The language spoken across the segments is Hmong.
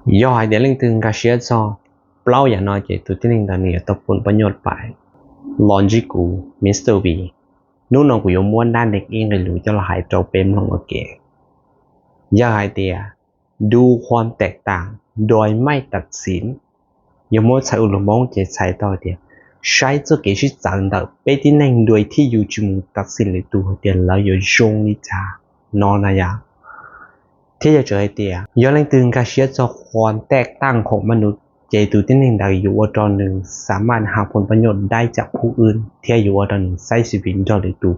Yog hais tias leej twg nkag siab txog plaub yam no ces tus tib neeg ntawd nws yuav tau poob pob nyuj pais. Los ntsib kuv Mr V, hnub no kuv yuav muab dab neeg ib nqe lus coj los hais rau peb mloog ua ke. Yog hais tias ดูความแตกต่างโดยไม่ตัดสิน yog muab txhais ua lus Hmoob ces txhais tau hais tias saib txoj kev sib txawv ntawm peb tib neeg dua thiab yus tsis mus tav xim lwm tus hais tias lawv yuav zoo li cas no na yom. Thiab yog txawm hais tias yog leej twg nkag siab txog ความแตกต่างของมนุษย์ ces tus tib neeg ntawd yuav ua rau nws สามารถหาผลประโยชน์ได้จากผู้อื่น thiab yuav ua rau nws saib xis vim nrog lwm tus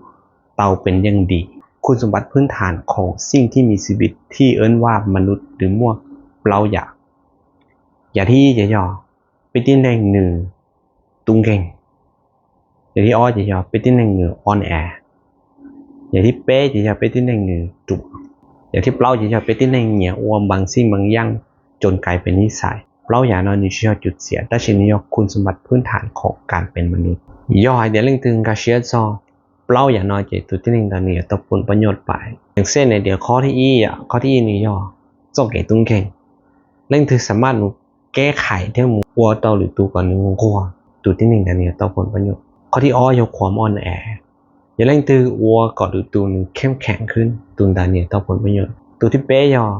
tau pes yeej dim. คุณสมบัติพื้นฐานของสิ่งที่มีชีวิตที่เอิ้นว่ามนุษย์ nws muaj plaub yam. Yam thib ib ces yog peb tib neeg nws tub nkeeg. Yam thib ob ces yog peb tib neeg nws o n a. Yam thib peb ces yog peb tib neeg nws ruam. Yam thib plaub ces yog peb tib neeg nyiam ua npas xij npas yaj coj kav peb nis xais. Plaub yam no nws tsis yog cus txiam tab sis nws yog คุณสมบัติพื้นฐานของการเป็นมนุษย์. Yog hais tias leej twg nkag siab txog plaub yam no ces tus tib neeg ntawd nws yuav tau poob pob nyuj pais. Yeej xej ne tias qhov thib ib, qhov thib ib nws yog txoj kev tub nkeeg. Leej twg สามารถ mus kev qhais thiab mus ua rau lwm tus kom nws nquag, tus tib neeg ntawd nws yuav tau poob pob nyuj. Qhov thib ob yog ความอ่อนแอ. Yog leej twg ua kom lwm tus nws เข้มแข็งขึ้น, tus ntawd nws yuav tau poob pob nyuj. Tus thib peb yog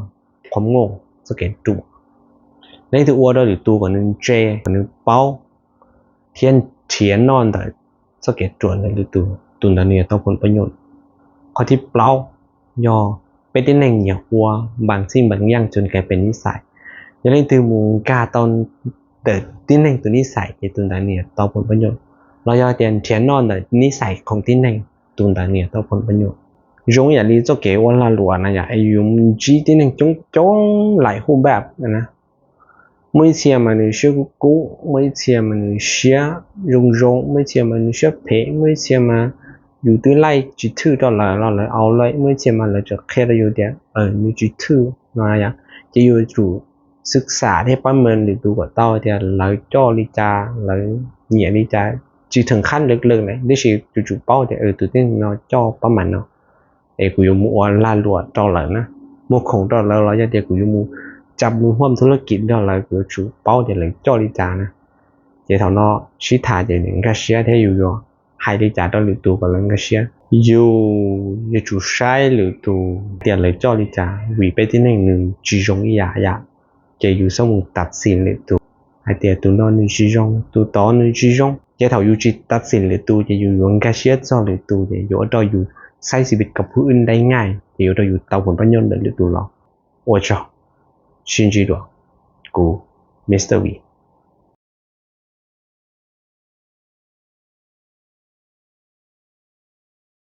ความโง่, txoj kev ruam. Leej twg ua rau lwm tus kom nws ntse, kom nws paub thiab nrhiav noj ntawm txoj kev ruam ntawm lwm tus, tus ntawd nws yuav tau poob pob nyuj. Qhov thib plaub yog peb tib neeg nyiam ua npas xij npas yaj coj kav peb nis xais. Yog leej twg mus nkag tau ntawm tib neeg tus nis xais ces tus ntawd nws yuav tau poob pob nyuj. Los yog tias nrhiav noj ntawm nis xais khoom tib neeg, tus ntawd nws yuav tau poob pob nyuj. Zoo ib yam li txoj kev ua lag luam na yom, es yus mus ntsib tib neeg coob coob laim hub npaj na. Muaj ib txhia mas nws siab kub kub, muaj ib txhia mas nws siab zoo zoo, muaj ib txhia mas nws siab phem, muaj ib txhia mas yus twb laij tsis thwj rau lawv los lawv au lawm, muaj ib txhia mas lawv tseem qhia rau yus tias nws tsis thwj no yom. Ces yus yuav tsum xwm xam thiab pab meej lwm tus kom tau tias lawv coj li cas, lawv nyiam li cas, tsis theem qhab lawv lawm ne, tiam sis yuav tsum paub tias tus tib neeg no coj pab meej no es kuv yuav mus ua lag luam rau lawv na, muag khoom rau lawv los yog tias kuv yuav mus cam lus huam thu laj kim nrog lawv, kuv yuav tsum paub tias lawv coj li cas na. Ces thaum no sib tham ces nkag siab thiab yus yuav hais li cas rau lwm tus kom lawv nkag siab. Yus yuav tsum saib lwm tus tias lawv coj li cas, vim peb tib neeg nws tsis zoo ib yam yam, ces yus txhob mus tav xim lwm tus hais tias tus no nws tsis zoo, tus tod nws tsis zoo. Ces thaum yus tsis tav xim lwm tus ces yus yuav nkag siab txog lwm tus, ces yuav ua rau yus saib xis vim kom phwj wb ntaib nyaj, ces yuav ua rau yus tau poob pob nyuj ntawm lwm tus los. Ua tsaug, sib ntsib dua, kuv Mr V.